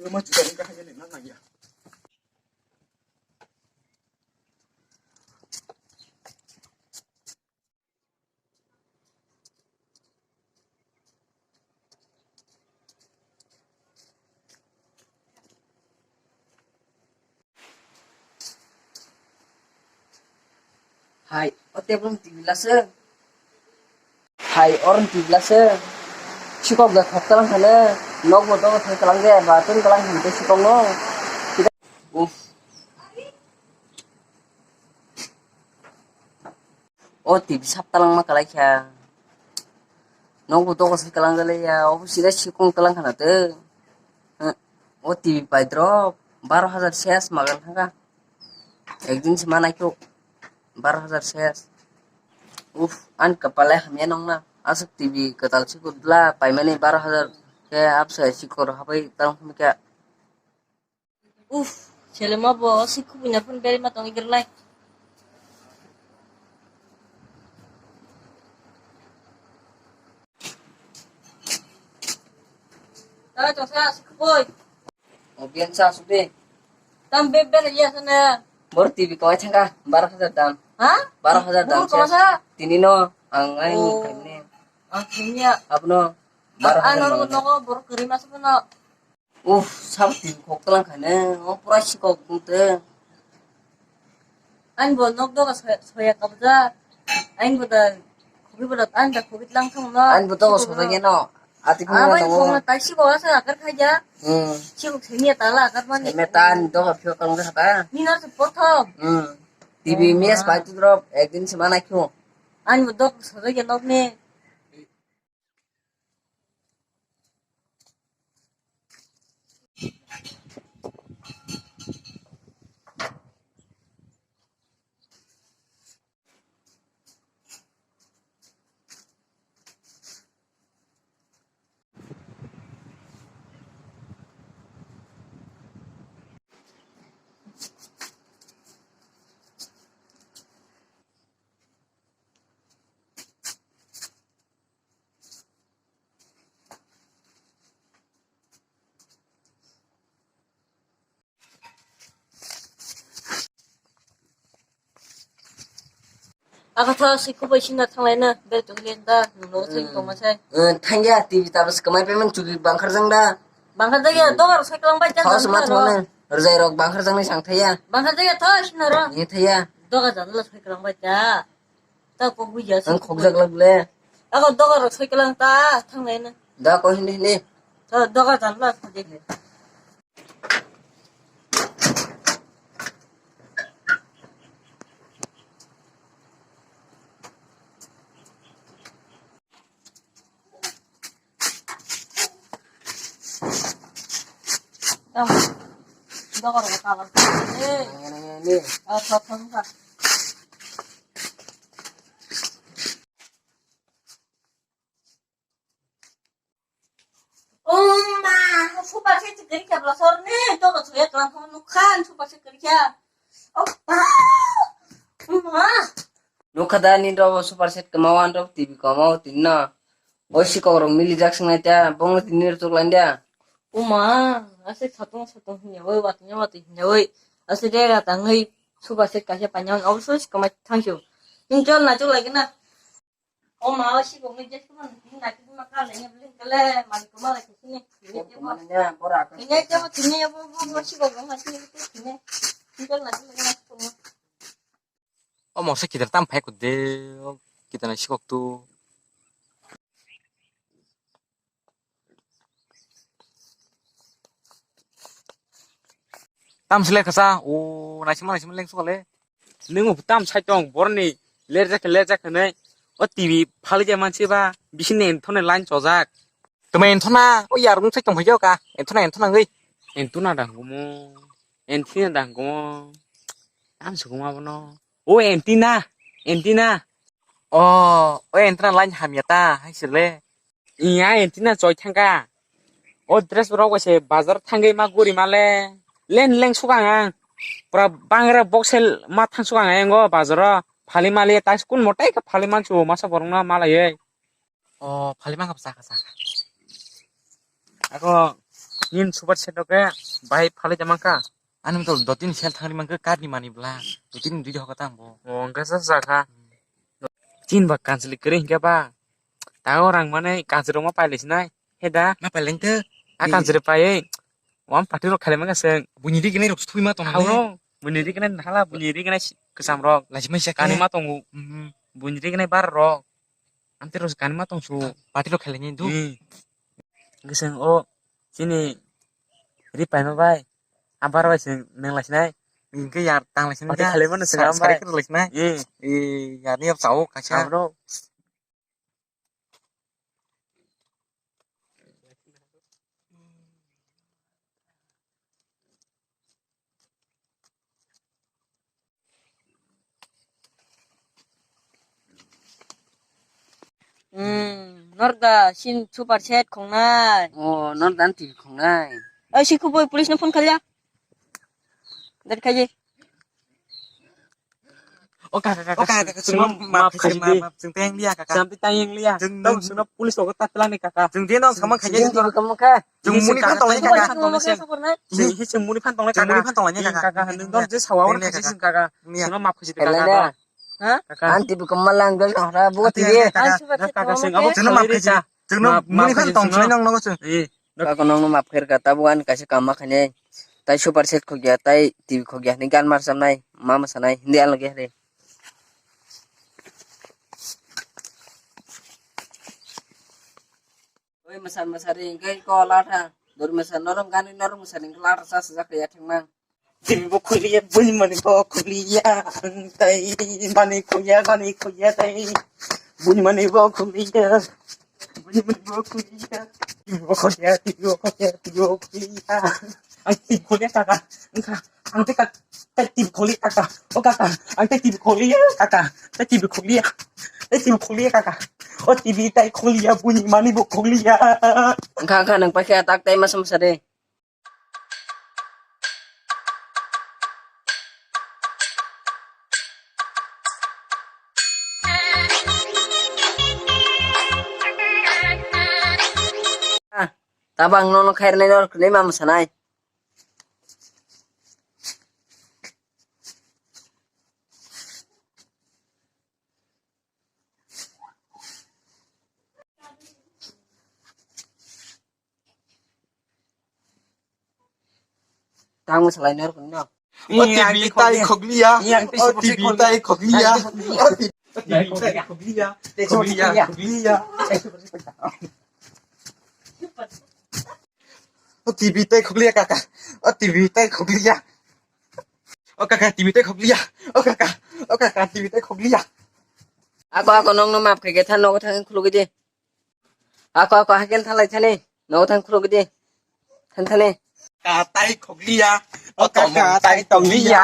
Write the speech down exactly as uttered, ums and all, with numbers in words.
Omo juda wngkha hwnwi nang nangya. Hai, o table ni tibila se. Hai, or ni tibila se. Sikok da thok talang hane. Nok bo dogo thok talang de, ba tun talang hane sikok no. Uff. O T V sap talangma kalai kha. Nokbo dogo se kalang jalai ya, obo sida sikung talang khana te. O T V pai drop, baro hajar ses magan thangkha. Ekdin se manai kho, baro hajar ses. Uf, an kapale hamya nongna. Aswk T V kwtal sikut bla paimani baro hajar ke abse sikor habai talang kha. Uf, selema bo si khubui na phun beri ma tong igir lai. Tara tong sa si khubui. O bian sa su de. Tam be be ya sana. Bor T V kawai thangka, baro hajar dam. Ha? Baro hajar dam. Bor kawai sa? Tini no, ang ai kaimne. Ang kimia. Abno, baro hajar. Ano no ko bor kiri mas no. Uf, sabo T V khok tlang khaine, o pura sikok bung te. Ani bo nok doga soya, soya kabja. Ani bo da khobi bo da, ani da khobi tlang thang no. Ani bo doga soja geno. Ati khum na tongo. Khum na tai sikok asa akar khaja. Hmm. Sikok semiya tala akar mani. Semiya ta ani doga phio tong de khata. Ni na se prothom. Hmm. T V mes pai tu drop, ekdin se mana khio. Ani bo doga soja geno ne. Akatha si kubai sina thanglai na, bel tonglen da, nungno thai tongma sai. Eh, thangya, T V tabas kamai payment chugi bangkhar jang da. Bangkhar jang ya, dogar sai kalang bai jang. Thos ma thone, rjai rok bangkhar jang ni sang thaya. Bangkhar jang ya, thos na ro. Ni thaya. Dogar jang la sai kalang bai ja. Ta kok buja. Ang khokjak lak le. Ako dogar rok sai kalang ta thanglai na. Da ko hindi hindi. Ta dogar jang la sai. Tamo. Dogar ko kabar. Eh. Nangya, nangya, ini. Ah, thot, thot, thot. O ma, super set gari kya bla sor ne, to ko chuya klan ko nukhan super set gari kya. O ma. O ma. Nukha da ni ro super set kama wan ro T V kama o tin na. O si ko ro mili jak sing na ta, bong tin ni ro tuk lan dia. O ma, ase satung satung hinya oi, wat nya wat hinya oi. Ase de ra tang oi, super set ka se pa nya oi, obviously kama thank you. Tin chol na chol lagi na. O ma, o si bo ngi jet ko man, ni na ki ma ka le ni bling kale, man ko ma la ki ni. Ni ke bo. Ni ke bo, ni ke bo, bo, bo, si bo, bo, ma si ni ke ni. Ni ke na ki na ko ma. O mo se kidar tam phai ko de, o kidar na si kok tu. Tam sile kasa, o naisima naisima leng sokale. Nung tam sai tong borni lerjak lerjak hwnwi o T V phali ja mansi ba bisi ne enthone line chojak. Tuma enthona o yarung sai tong hoyo ka enthona enthona ngwi. Enthona da gumo. Enthina da gumo. Tam suguma bono. O entina, entina. O, o entina line hamya ta hai sile. Iya, entina choi thangka. O dress rok bai se bazar thangwi ma guri male. Len leng suka ang. Pura bangra box sel ma thang suka ang ngo bazar o. Phali mali ta kun motai ka phali man chu masa borong na malai. O phali man ka saka saka. Ako Nini super set rok khe bahai phalwi tongma kha. Ani to dotini sel thangri mankhe karni mani bla. Dotini dui hoka tang bo. O, hwnkhe sa sa kha. Chin ba kanchwlwi kwrwi hinkhe ba. Tago rang mane kanchwlwi rok ma pailai sinai. He da? Ma pailai te. A kanchwlwi paiwi. Wan party rok khailai mangkha se. Buini ri gwnai rok thwi ma tong. Hao no. Buini ri gwnai hala, buini ri gwnai kwcham rok. Laisi mai sa kani ma tongo. Mhm. Buini ri gwnai bar rok. Amtwi rok kani ma tong su. Party rok khailai ni du. Hmm. Giseng o chini ri paima bai. Abar bai seng nang lai sinai. Hingke yar tang lai sinai. Party khailai mano seng am bai. Sari khe lai sinai. Hmm. E yar ni yap sao kaisa. Abro. Hmm, nor da sin super set khongnai. Oh, nor dan T V khongnai. Ai, si kubui police no phone khalya. Dari kaji. O kaka, kaka, o kaka, kaka, chwngno chwngno map map khaisi khaisi di. Map, map, chwng tayang liya, kaka. Chwng tayang liya. Chwng tong chwngno police rogo ta pelani, kaka. Chwng dino samang khaisi. Chwng dino samang kha. Chwng muni phan tong lai, kaka. Chwng hi chwng muni phan tong lai, kaka. Chwng muni phan tong lai, kaka. Kaka, nung dong je sawa oro khaisi, kaka. Chwngno map khaisi di, kaka. Ha? Kaka. Anti bi komal lang dol nang ra bo ti ye. Kaka, kaka, kaka, chwng abo chwngno map khaisi. Chwngno muni phan tong chwng nang nang chwng. Kaka nongno map khair ka, tabuk ani kaisa kam ma khainai. Tai super set khogya, tai T V khogya hinwi gan mar chamnai, ma mwsanai, hindi ang logya re. Oi mwsar mwsari, hingke ko latha, dor mwsar, norok gani norok mwsari, hingke latha chasa jak ya thangmang. Tini bo khuliya, buni mani bo khuliya, ang tai mani khuliya, mani khuliya tai. Buni mani bo khuliya, buni mani bo khuliya. Tini bo khuliya, tini bo khuliya, tini bo khuliya. Ang tini khuliya kaka, ang kha, ang tini kaka, tini khuliya kaka, o kaka, ang tini khuliya kaka, tini khuliya, tini khuliya kaka, o tini tai khuliya, buni mani bo khuliya. Ang kha, ang kha, nang paikha tak tai masa masa de. Ah, tabang nono khairnai nor khwnwi ma mwsanai. Tamo salai nor kunno. O T V tai khoglia. O T V tai khoglia. O T V tai khoglia. Khoglia, khoglia. O T V tai khoglia kaka. O T V tai khoglia. O kaka T V tai khoglia. O kaka. O kaka T V tai khoglia. Ako ako nongno map khaikhe than nogo thangwi khulugwi di. Ako ako haikhe thalai thani. Nogo thang khulugwi di. Than thani. Ka tai khoglia. O kaka tai tonglia.